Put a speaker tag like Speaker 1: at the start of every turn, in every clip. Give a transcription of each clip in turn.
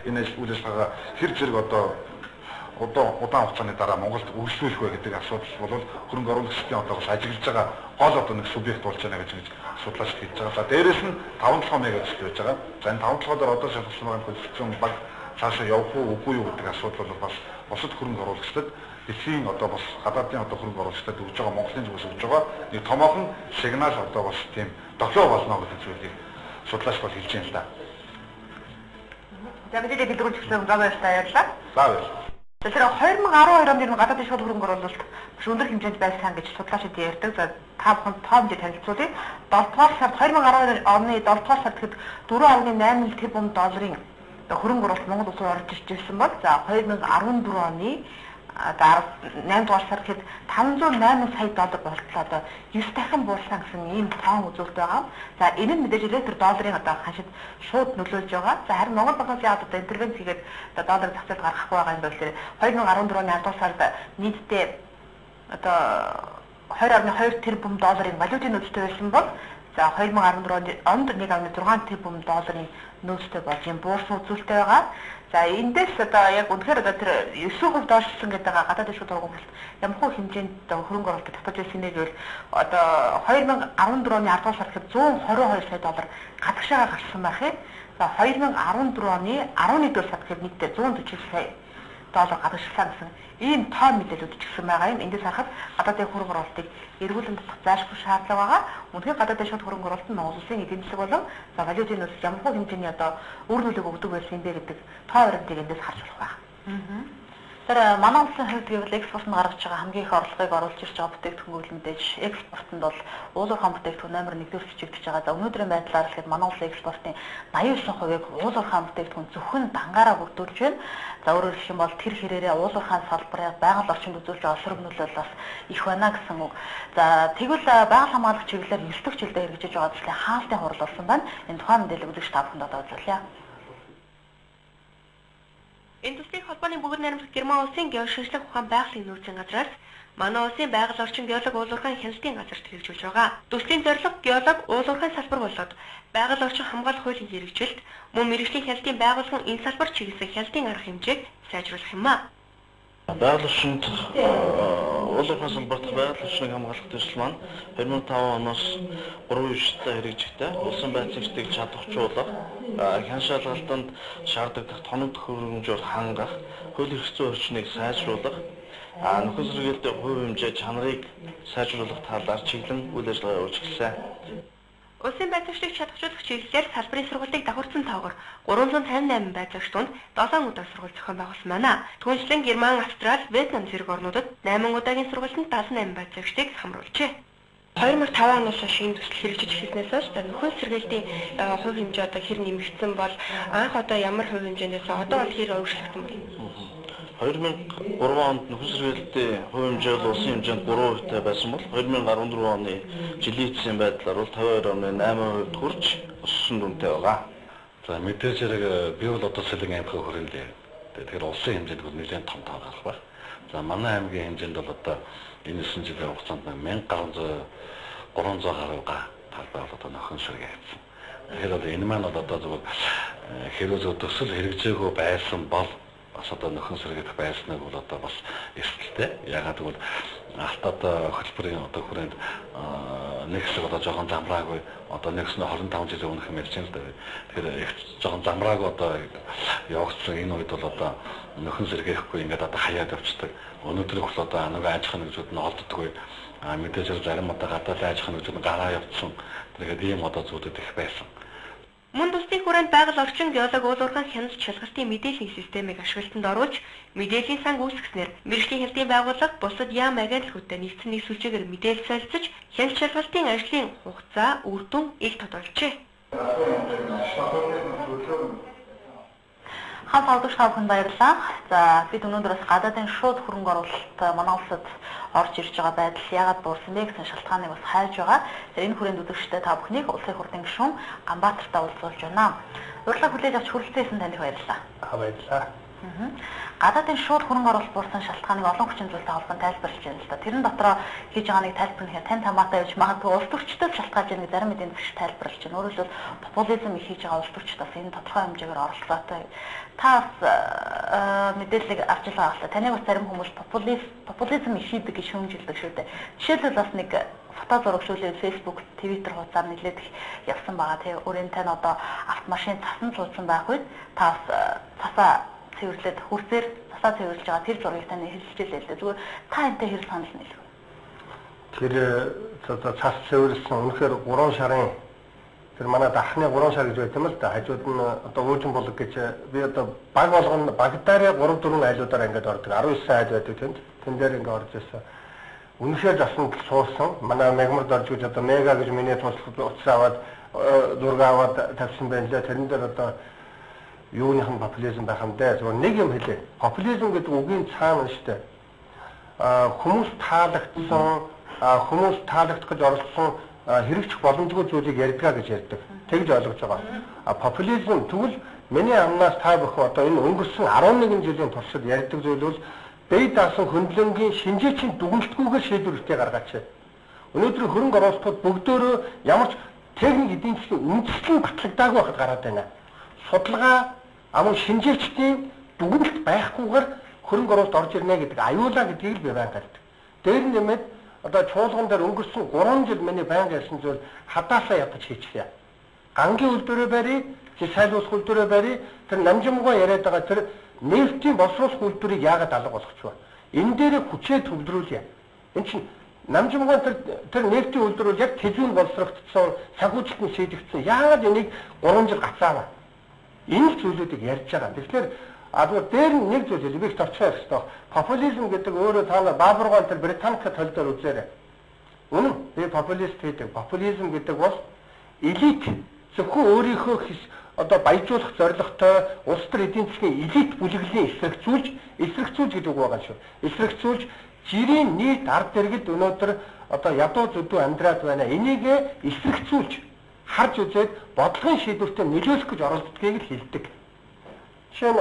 Speaker 1: Энэ үйл ажиллагаа хэр зэрэг одоо удаан хугацааны дараа Монголд үргэлжлүүлэх вэ гэдэг асуудал бол хөрөнгө оруулагчдын одоо бас ажиглаж байгаа гол одоо нэг субъект болж байна гэж судлаач хэлж байгаа. За дээрэс нь 5-7 мега төсөл байж байгаа. За энэ 5-7 дээр одоо шалгасан байгаа конституцийн баг цаашаа явах уу үгүй юу гэдэг асуудал бол бас бусад хөрөнгө оруулагчдад дэлхийн одоо бас гадаадын одоо хөрөнгө оруулагчдад өгж байгаа Монголын зүгээс өгж байгаа нэг томоохон сигнал одоо бас тийм дохио болно гэдэг зүйлийг судлаач бол хэлж байна л да.
Speaker 2: За мэдээлэл дэлгэрүүлж өгсөн баярлалаа. За
Speaker 1: баярлалаа.
Speaker 2: Тэгэхээр 2012 онд ер нь гадаадын шууд хөрөнгө оруулалт маш өндөр хэмжээнд байсан гэж судлаачид ярьдаг. За та бүхэн тоо хэмжээ танилцуулъя. 7 дугаар сард 2012 оны 7 дугаар сард гэхэд 4.8 тэрбум долларын хөрөнгө оруулалт Монгол улс руу орж ирж байсан бол за 2014 оны 8 дугаар сар гэхэд 508 сая доллар болтлоо одоо 9 дахин буурсан гэсэн ийм тоон үзүүлэлт байгаа. За энэ нь мэдээж электр долларын одоо ханшид шууд нөлөөлж байгаа. За харин Монгол банкнаас яагаад одоо интервенц хийгээд одоо долларын зах зээлд гаргахгүй байгаа юм бэ гэхээр 2014 оны 10 дугаар сард нийтдээ одоо 20.2 тэрбум долларын валютын нөөцтэй байсан бол за 2014 онд 1.6 тэрбум долларын нөөцтэй болж юм буурсан үзүүлэлттэй байгаа. За эндээс одоо яг үнэхээр одоо тэр 9% доошлсон гэдэг гадаад шууд хөрөнгө ямар хөө хэмжээнд хөрөнгө оруулалт татаж байсан бэ гэвэл одоо 2014 оны 10 дугаар сард 122 сая доллар гадагшаага гарсан байх юм. За 2014 оны 11 дугаар сард гэхэд нийтдээ 140 сая доллар гадагшлаа гэсэн ийм тоо мэдээлүүд ч гэсэн байгаа юм. Эндээс харахад гадаадын хөрөнгө оруулалтыг эргүүлэн татах зайлшгүй шаардлага байгаа. Үнэхээр гадаадын шууд хөрөнгө оруулалт нь Монгол улсын эдийн засаг болон за валютын нөөцөд ямар хөө хэмжээний одоо үр нөлөөг өгдөг байсан юм бэ гэдэг тоо баримтыг эндээс харж болох байх.
Speaker 3: Тэр манай улсын хувьд гэвэл экспортод гаргаж байгаа хамгийн их орлогыг оруулж ирж байгаа бүтээгдэхүүн гэвэл мэдээж экспортод бол уул уурхайн бүтээгдэхүүн номер 1-р хичээгдэж байгаа. За өнөөдрийн байдлаар гэхэд манай улсын экспортын 89%-ийг уул уурхайн бүтээгдэхүүн зөвхөн дангаараа бүрдүүлж байна. За өөрөөр хэлэх юм бол тэр хэрээрээ уул уурхайн салбарын байгаль орчинд үзүүлж байгаа сөрөг нөлөөлөл бас их байна гэсэн үг. За тэгвэл байгаль хамгаалах чиглэлээр 9 дахь жилдээ хэрэгжиж байгаа төслийн хаалтын хурал болсон байна. Энэ тухайн мэдээлэл үзэгч та бүхэнд одоо үзүүлье.
Speaker 4: Энэ төслийн холбооны бүгд найрамдах Герман улсын геошинжлэх ухаан байгалийн нөөцийн газраас манай улсын байгаль орчин геолог уул уурхайн хяналтын газарт хэрэгжүүлж байгаа. Төслийн зорилго геолог уул уурхайн салбар болоод байгаль орчин хамгаалах хуулийн хэрэгжилт мөн мэргэжлийн хяналтын байгууллагын энэ салбар чиглэсэн хяналтын арга хэмжээг сайжруулах юм а.
Speaker 5: Байгаль орчинд уул уурхайн салбарт байгаль орчныг хамгаалах төсөл маань 2005 оноос 3 жилдээ хэрэгжихтэй улсын байцаагчдыг чадваржуулах, хян шалгалтанд шаардлагатай тоног төхөөрөмжөөр хангах, хууль эрх зүйн орчныг сайжруулах, нөхөн сэргийлтийн хувь хэмжээ чанарыг сайжруулах талаар чиглэн үйл ажиллагаа явуулж эхэлсэн.
Speaker 4: Улсын байцаагчдыг чадваржуулах чиглэлээр салбарын сургалтыг давхарцсан тоогоор 358 байцаагч дунд 7 удаа сургалт зохион байгуулсан байна. Түүнчлэн Герман, Австрали, Вьетнам зэрэг орнуудад 8 удаагийн сургалтанд 78 байцаагчдыг хамруулжээ.
Speaker 6: 2005 оноос хойш энэ төсөл хэрэгжиж эхэлснээс хойш нөхөн сэргийлтийн хувь хэмжээ одоо хэр нэмэгдсэн бол анх одоо ямар хувь хэмжээндээс одоо бол хэр өөрчлөгдсөн бэ?
Speaker 5: 2003 онд нөхөн сэргийлтийн хувь хэмжээ бол улсын хэмжээнд 3% байсан бол 2014 оны жилийн эцсийн байдлаар бол 52.8% хүрч өссөн дүнтэй байгаа.
Speaker 7: За мэдээж хэрэг би бол одоо Сэлэн аймгийн хүрээнд. Тэгэхээр улсын хэмжээнд бол нэлээд том тоо гарах байх. За манай аймгийн хэмжээнд бол одоо энэ 9 жилийн хугацаанд 1300 гаруй талбай бол одоо нөхөн сэргээгдсэн. Тэгэхээр бол энэ маань бол одоо зөвхөн хэрвээ зөв төсөл хэрэгжээгүй байсан бол бас одоо нөхөн сэргээх байсныг бол одоо бас эрсдэлтэй. Ягаад гэвэл алт одоо хөтөлбөрийн одоо хүрээнд нэг хэсэг одоо жоохон замраагүй одоо нэг хэсэг 25 жилийн өмнөх юм ярьж байна л да. Тэгэхээр их жоохон замраагүй одоо явагдсан энэ үед бол одоо нөхөн сэргээхгүй ингээд одоо хаяад явцдаг. Өнөөдөр бол одоо нөгөө аж ахуйн нэгжүүд нь олддоггүй. Мэдээж зарим одоо гадаад аж ахуйн нэгжүүд нь гараа явцсан. Тэгээд ийм одоо зүйлүүд их байсан.
Speaker 4: Мөн төслийн хүрээнд байгаль орчин геолог уул уурхайн хяналт шалгалтын мэдээллийн системийг ашиглалтанд оруулж мэдээллийн сан үүсгэснээр мэргэжлийн хяналтын байгууллага бусад яам агентлагуудтай нэгдсэн нэг сүлжээгээр мэдээлэл солилцож хяналт шалгалтын ажлын хугацаа, үр дүн ил тод болжээ.
Speaker 3: Хан савдагч та бүхэнд баярлалаа. За бид өнөөдөр бас гадаадын шууд хөрөнгө оруулалт манай улсад орж ирж байгаа байдал яагаад буурсан бэ гэсэн шалтгааныг бас хайж байгаа. За энэ хүрээнд үзэгчтэй та бүхнийг Улсын хурлын гишүүн Ганбаатартай уулзуулж байна. Урилга хүлээж авч хүрэлцээсэн танд баярлалаа.
Speaker 8: Баярлалаа.
Speaker 3: Гадаадын шууд хөрөнгө оруулалт буурсан шалтгааныг олон хүчин зүйлтэй холбон тайлбарлаж байна л да. Тэрэн дотроо хийж байгаа нэг тайлбар нь тань хамаатай байж магадгүй улс төрчдөд шалтгаалж байгаа зарим эдийн засгч тайлбарлаж байна. Өөрөөр хэлбэл популизм их хийж байгаа улс төрчд бас энэ тодорхой хэмжээгээр оролцоотой. Та бас мэдээллийг авч байгаа л та. Таныг бас зарим хүмүүс популизм их хийдэг гэж шүүмжилдэг шүү дээ. Жишээлбэл бас нэг фото зураг сүүлийн Facebook, Twitter хуудасаар нэлээд их явсан байгаа тий. Өөрийн тань одоо автомашин цасан цууцсан байх үед та бас цасаа цэвэрлээд хөрсээр цасаа цэвэрлж байгаа тэр зургийг таны хэлж илээ л дээ. Зүгээр та энтэй хэр санал нийлэх вэ?
Speaker 8: Тэр одоо цас цэвэрлсэн үнэхээр 3 сарын тэр манай дахны 3 сар гэж байт юм л да. Хажууд нь одоо уучин булаг гэж би одоо баг болгоно багтаараа 3 4 айлуудаар ингээд ордог. 19 айл байдаг тэнд. Тэн дээр ингээд орж ирсэн. Үнэхээр засанд суусан. Манай мегмар дорж гэж одоо мега гэж миний туслах утас аваад зураг аваад тавьсан байна лээ. Тэрэн дээр одоо юуных нь популизм байх юм дээ. Зүгээр нэг юм хэлээ. Популизм гэдэг үгийн цаана шүү дээ. Хүмүүс таалагдсан, хүмүүс таалагдах гэж оролцсон хэрэгжих боломжгүй зүйлийг ярьдгаа гэж ярьдаг. Тэгж ойлгож байгаа. Популизм тэгвэл миний амнаас та бүхэн одоо энэ өнгөрсөн 11 жилийн туршид ярьдаг зүйл бол бие даасан хөндлөнгийн шинжээчийн дүгнэлтгүйгээр шийдвэрлэлтээ гаргаач. Өнөөдөр хөрөнгө оруулалтууд бүгдөөрөө ямар ч техник эдийн засгийн үндэслэн батлагдаагүй байхад гараад байна. Судалгаа амун шинжээчдийн дүгнэлт байхгүйгээр хөрөнгө оруулалт орж ирнэ гэдэг аюулаа гэдгийг л би байнга ярьдаг. Дээр нь нэмээд одоо чуулган дээр өнгөрсөн 3 жил миний байнга ярьсан зүйл хадаасаа ядаж хийчихлээ. Гангийн үйлдвэрээ барья, зэс хайлуулах үйлдвэрээ барья, тэр намжимгоо яриад байгаа тэр нефтийн боловсруулах үйлдвэрийг яагаад алга болгочих вэ? Энэ дээрээ хүчээ төвлөрүүлье. Энэ чинь намжимгоо тэр нефтийн үйлдвэр бол яг тэзүүн боловсрогдсон, санхүүжилт нь шийдэгдсэн. Яагаад энийг 3 жил гацааваа? Энэ зүйлүүдийг ярьж байгаа. Тэгэхээр зүгээр дээр нь нэг зүйл хэлье. Би их товчхон ярих хэрэгтэй. Популизм гэдэг өөрөө та нар Баабургаан тэр Британика төл дээр үзээрэй. Үнэн би популист гэдэг. Популизм гэдэг бол элит зөвхөн өөрийнхөө одоо баяжуулах зорилготой улс төр эдийн засгийн элит бүлэглэлийн эсрэгцүүлж гэдэг үг байгаа шүү. Эсрэгцүүлж жирийн нийт ард иргэд өнөөдөр одоо ядуу зүдүү амьдраад байна. Энийг эсрэгцүүлж харж үзээд бодлогын шийдвэртээ нөлөөлөх гэж оролддгийг л хэлдэг. Жишээ нь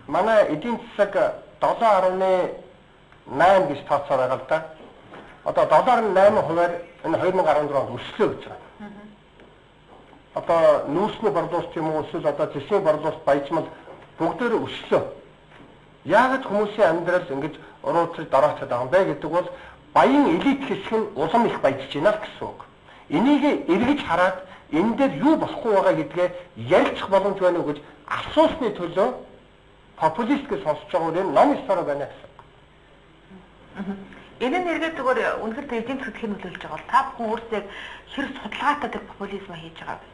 Speaker 8: манай эдийн засаг 7.8 гэж тооцоо байгаа л да. Одоо 7.8% энэ 2016 онд өслөө гэж байгаа. Одоо нүүрсний борлуулалт юм уу эсвэл одоо зэсийн борлуулалт баяжмал бүгдээр өслөө. Яагаад хүмүүсийн амьдрал ингэж урууцаж дороочод байгаа юм бэ гэдэг бол баян элит хэсэг нь улам их баяжж байна л гэсэн үг. Энийг эргэж хараад энэ дээр юу болохгүй байгаа гэдгээ ярилцах боломж байна уу гэж асуусны төлөө популист гэж сонсож байгаа үр ном ёсороо байна гэсэн.
Speaker 2: Энэ нь эргээд зүгээр үнэхээр тэр эдийн засагт хэр нөлөөлж байгаа бол та бүхэн өөрсдөө хэр судалгаатай тэр популизм хийж байгаа вэ?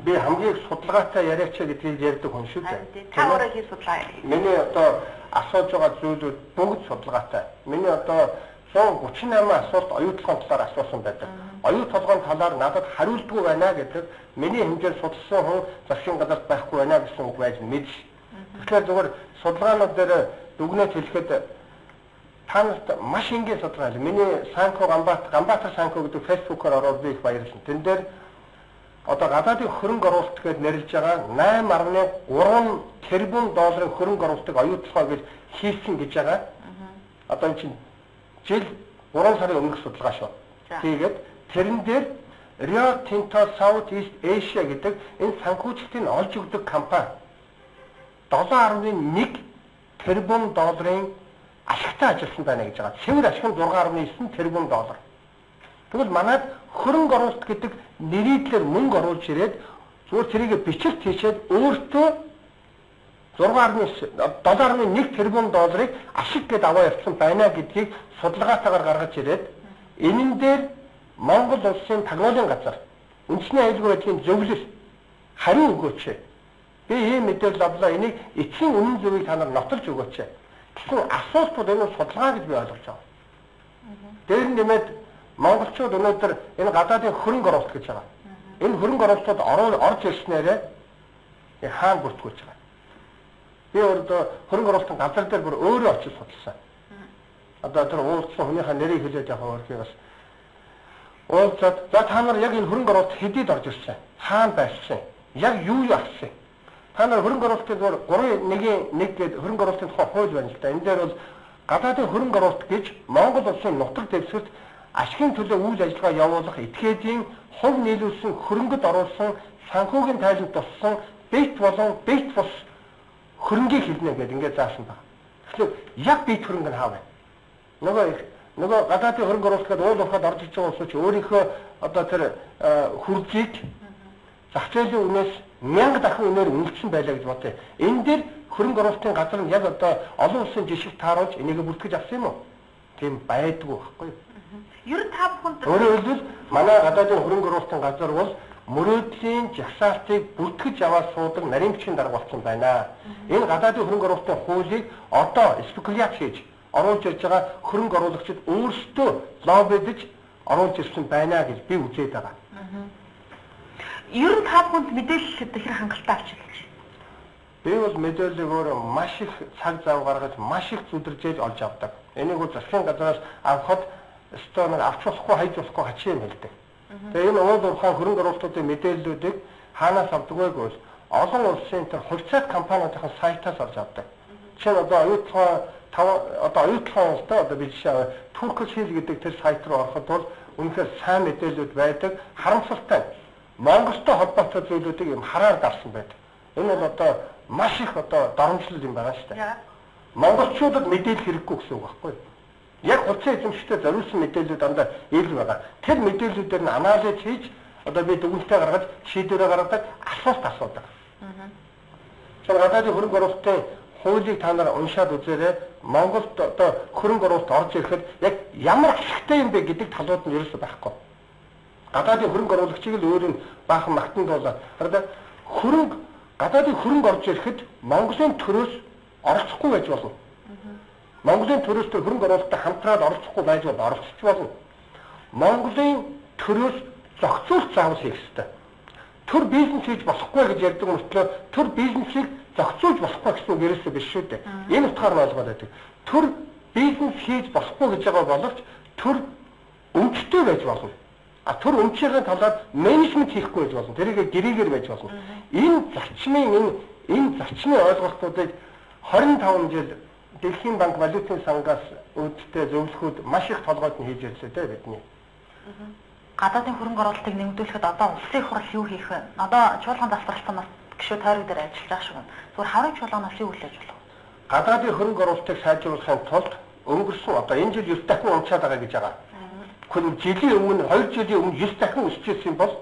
Speaker 8: Би хамгийн их судалгаатай яриач гэдгийг ярьдаг хүн шүү дээ.
Speaker 2: Та өөрөө хэр судалгаа?
Speaker 8: Миний одоо асууж байгаа зүйлүүд бүгд судалгаатай. Миний одоо 138 асуулт оюун толгойн талаар асуусан байдаг. Оюун толгойн талаар надад хариулдгүй байна гэдэг миний хэмжээнд судалсан хүн засгийн газарт байхгүй байна гэсэн үг байж мэдж. Тэгэхээр зүгээр судалгаанууд дээр дүгнэлт хэлэхэд та нарт маш энгийн судалгаа хэлье. Миний Санко Ганбаатар Санко гэдэг фэйсбүүкээр ороод би их баярлсан. Тэн дээр одоо гадаадын хөрөнгө оруулалт гэж нэрлэж байгаа 8.3 тэрбум долларын хөрөнгө оруулалтыг оюун толгой гэж хийсэн гэж байгаа. Одоо энэ чинь жил 3 сарын өмнөх судалгаа шүү. Тэгээд тэрэн дээр Rio Tinto South East Asia гэдэг энэ санхүүжилтийг олж өгдөг компани 7.1 тэрбум долларын ашигтай ажилласан байна гэж байгаа. Цэвэр ашиг нь 6.9 тэрбум доллар. Тэгвэл манайд хөрөнгө оруулалт гэдэг нэрийдлэр мөнгө оруулж ирээд зүгээр тэрийг бичилт хийчээд өөртөө 7.1 тэрбум долларыг ашиг гэдээ аваа явуулсан байна гэдгийг судалгаатайгаар гаргаж ирээд энэн дээр Монгол улсын тагнуулын газар үндэсний аюулгүй байдлын зөвлөл хариу өгөөч. Би ийм мэдээлэл авлаа. Энийг эцсийн үнэн зөвийг та нар нотолж өгөөч. Гэсэн асуултууд энэ судалгаа гэж би ойлгож байгаа. Дээр нь нэмээд монголчууд өнөөдөр энэ гадаадын хөрөнгө оруулалт гэж байгаа. Энэ хөрөнгө оруулалтууд орж ирснээрээ хаан бүртгүүлж байгаа. Би өөрөө хөрөнгө оруулалтын газар дээр бүр өөрөө очиж судалсан. Одоо тэр уулзсан хүнийхээ нэрийг хэлээд явах өөрхий бас уулзаад за та нар яг энэ хөрөнгө оруулалт хэдийд орж ирсэн? Хаана байсан? Яг юу юу авсан? Та нар хөрөнгө оруулалтын зүгээр 3.1-1 гэдэг хөрөнгө оруулалтын тухай хууль байна л да. Энэ дээр бол гадаадын хөрөнгө оруулалт гэж Монгол улсын нутаг дэвсгэрт ашигын төлөө үйл ажиллагаа явуулах этгээдийн хувь нийлүүлсэн хөрөнгөд оруулсан санхүүгийн тайланд туссан бит болон бит бус хөрөнгийг хэлнэ гэдэг ингээд заасан байна. Тэгэхээр яг бит хөрөнгө нь хаа вэ? Нөгөө гадаадын хөрөнгө оруулалт гэдэг уул уурхад орж иж байгаа улсууд чи өөрийнхөө одоо тэр хүрзийг зах зээлийн үнээс 1000 дахин үнээр үнэлсэн байлаа гэж бодъё. Энэ дээр хөрөнгө оруулалтын газар нь яг одоо олон улсын жишг тааруулж энийг бүртгэж авсан юм уу? Тийм байдгүй байхгүй юу?
Speaker 2: Ер нь та бүхэнд
Speaker 8: өөрөөр хэлбэл манай гадаадын хөрөнгө оруулалтын газар бол мөрөөдлийн жагсаалтыг бүртгэж аваад суудаг нарийн бичгийн дарга болсон байна. Энэ гадаадын хөрөнгө оруулалтын хуулийг одоо спекуляц хийж оруулж ирж байгаа хөрөнгө оруулагчид өөрсдөө лоббидж оруулж ирсэн байна гэж би үзээд байгаа.
Speaker 2: Ер нь та бүхэнд мэдээлэл хэр хангалттай авч ирж байна?
Speaker 8: Би бол мэдээллийг өөрөө маш их цаг зав гаргаж, маш их зүдэржээж олж авдаг. Энийг бол засгийн газраас авахад өстой нэг авч болохгүй, хайж болохгүй хачин юм хэлдэг. Тэгээ энэ уул уурхай хөрөнгө оруулалтуудын мэдээллүүдийг хаанаас авдаг вэ гэвэл олон улсын тэр хувьцаат компаниудын сайтаас олж авдаг. Жишээ нь одоо оюутлогоо одоо оюутлогоо улстай одоо би жишээ Turkish гэдэг тэр сайт руу ороход бол үнэхээр сайн мэдээллүүд байдаг, харамсалтай Монголтой холбоотой зүйлүүдийг юм хараар дарсан байдаг. Энэ бол одоо маш их одоо доромжлол юм байгаа шүү дээ. Монголчуудад мэдээлэл хэрэггүй гэсэн үг байхгүй юу? Яг хувьцаа эзэмшигчдэд зориулсан мэдээллүүд дандаа ил байгаа. Тэр мэдээллүүдээр нь анализ хийж одоо би дүгнэлтээ гаргаж шийдвэрээ гаргадаг, асуулт асуудаг. Тэгэхээр гадаадын хөрөнгө оруулалтын хуулийг та нар уншаад үзээрэй. Монголд одоо хөрөнгө оруулалт орж ирэхэд яг ямар ашигтай юм бэ гэдэг талууд нь ерөөсөө байхгүй. Гадаадын хөрөнгө оруулагчийг л өөр нь баахан магтан дуулаад. Харин хөрөнгө гадаадын хөрөнгө орж ирэхэд Монголын төрөөс оролцохгүй байж болно. Монголын төрөөс тэр хөрөнгө оруулалттай хамтраад оролцохгүй байж бол оролцож болно. Монголын төрөөс зохицуулт заавал хийх ёстой. Төр бизнес хийж болохгүй гэж ярьдаг мөртлөө төр бизнесийг зохицуулж болохгүй гэсэн үг ерөөсөө биш шүү дээ. Энэ утгаар нь ойлгоод байдаг. Төр бизнес хийж болохгүй гэж байгаа боловч төр өмчтэй байж болно. А төр өмчийн талаар менежмент хийхгүй байж болно. Тэрийг гэрээгээр байж болно. Энэ зарчмын энэ зарчмын ойлголтуудыг 25 жил Дэлхийн банк валютын сангаас үүдтэй зөвлөхөд маш их толгойд нь хийж ирлээ дээ бидний.
Speaker 3: Гадаадын хөрөнгө оруулалтыг нэмэгдүүлэхэд одоо улсын их хурл юу хийх вэ? Одоо чуулган засварлалтын бас гişүү тойрог дээр ажиллаж байгаа шиг байна. Зүгээр хаврын чуулганаас юу хүлээж болох вэ?
Speaker 8: Гадаадын хөрөнгө оруулалтыг сайжруулахын тулд өнгөрсөн одоо энэ жил 9 дахин унцаад байгаа гэж байгаа. Тэгвэл жилийн өмнө 2 жилийн өмнө 9 дахин өсөж ирсэн юм бол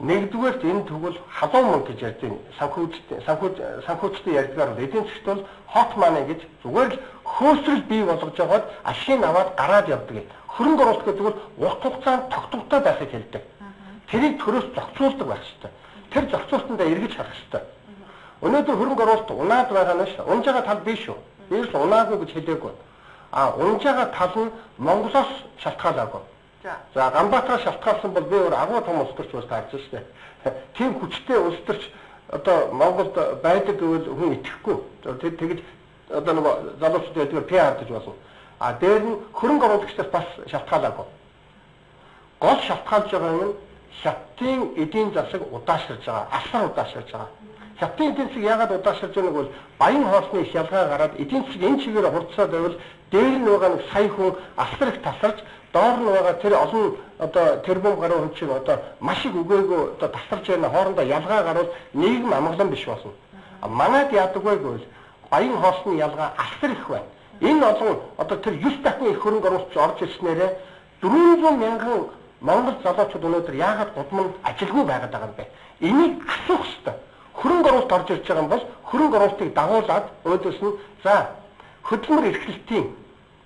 Speaker 8: нэгдүгээрт энэ тэгвэл халуун мөнгө гэж ярьдаг. Санхүүжтийн ярьдгаар бол эдийн засгт бол hot money гэж зүгээр л хөөсрөл бий болгож байгаад ашиг аваад гараад явдаг. Хөрөнгө оруулалт гэдэг нь урт хугацаанд тогтвортой байхыг хэлдэг. Тэрийг төрөөс зохицуулдаг байх ёстой. Тэр зохицуултандаа эргэж харах ёстой. Өнөөдөр хөрөнгө оруулалт унаад байгаа нь шүү. Унж байгаа тал биш шүү. Би л унаагүй гэж хэлээгүй. А унж байгаа тал нь Монголоос шалтгаалаагүй. За Ганбаатараас шалтгаалсан бол би өөр агуу том улс төрч бас таарч шүү дээ. Тийм хүчтэй улс төрч одоо Монголд байдаг гэвэл хүн итгэхгүй. Тэр тэгж одоо нөгөө залуучууд байдаг PR гэж болно. А дээр нь хөрөнгө оруулагчдаас бас шалтгаалаагүй. Гол шалтгаалж байгаа юм нь хятадын эдийн засаг удаашрж байгаа, асар удаашрж байгаа. Хятадын эдийн засаг яагаад удаашрж байгааг бол баян хоосны их ялгаа гараад эдийн засаг энэ чигээр хурцсаад байвал дээр нь байгаа нэг сая хүн асар их тасарч доор нь байгаа тэр олон одоо тэрбум гаруй хүн чинь одоо маш их өгөөгөө одоо тасарч байна, хоорондоо ялгаа гарвал нийгэм амгалан биш болно. Манайд яадаг вэ гэвэл баян хоосны ялгаа асар их байна. Энэ олон одоо тэр 9 дахин их хөрөнгө оруулагч орж ирснээрээ 400 мянган Монгол залуучууд өнөөдөр яагаад гудамд ажилгүй байгаад байгаа юм бэ? Энийг асуух ёстой. Хөрөнгө оруулалт орж ирж байгаа юм бол хөрөнгө оруулалтыг дагуулад өөдөөс нь за хөдөлмөр эрхлэлтийн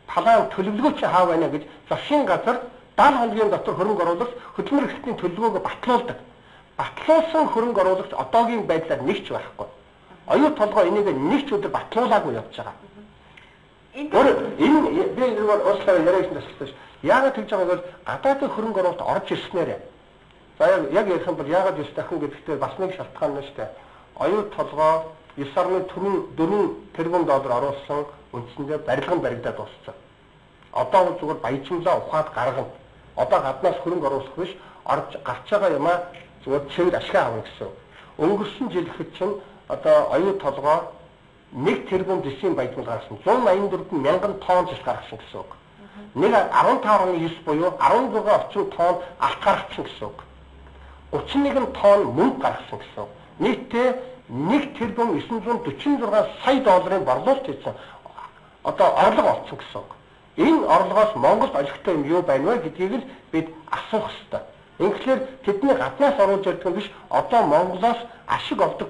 Speaker 8: талаан төлөвлөгөө чи хаа байна гэж засгийн газар 70 хоногийн дотор хөрөнгө оруулагч хөдөлмөр эрхлэлтийн төлөвлөгөөгөө батлуулдаг. Батлуулсан хөрөнгө оруулагч одоогийн байдлаар нэг ч байхгүй. Оюу толгой энийг нэг ч өдөр батлуулаагүй явж байгаа. Энэ би уучлаарай яриа гэсэн тасалтай ш. Яагаад тэгж байгааг бол гадаадын хөрөнгө оруулалт орж ирснээр. За яг ярих юм бол яагаад 9 дахин гэдэгтээ бас нэг шалтгаан нь шүү дээ. Оюу толгой 9.4 тэрбум доллар оруулсан үндсэндээ барилга нь баригдаад дууссан. Одоо бол зүгээр баяжмлаа ухаад гаргана. Одоо гаднаас хөрөнгө оруулах биш, орж гарч байгаа юмаа зүгээр цэвэр ашиг авна гэсэн. Өнгөрсөн жил гэхэд чинь одоо оюу толгой 1 тэрбум зэсийн баяжмал гаргасан. 184 мянган тонн зэс гаргасан гэсэн үг. Нэг 15.9 буюу 16 орчим тонн алт гаргасан гэсэн үг. 31 тонн мөнгө гаргасан гэсэн үг. Нийтдээ 1 тэрбум 946 сая долларын борлуулалт хийсэн. Одоо орлого олцсон гэсэн үг. Энэ орлогоос Монголд олигтой юм юу байна вэ гэдгийг л бид асуух ёстой. Ингэхлээр тэдний гаднаас оруулж ирдэг юм биш, одоо Монголоос ашиг олдог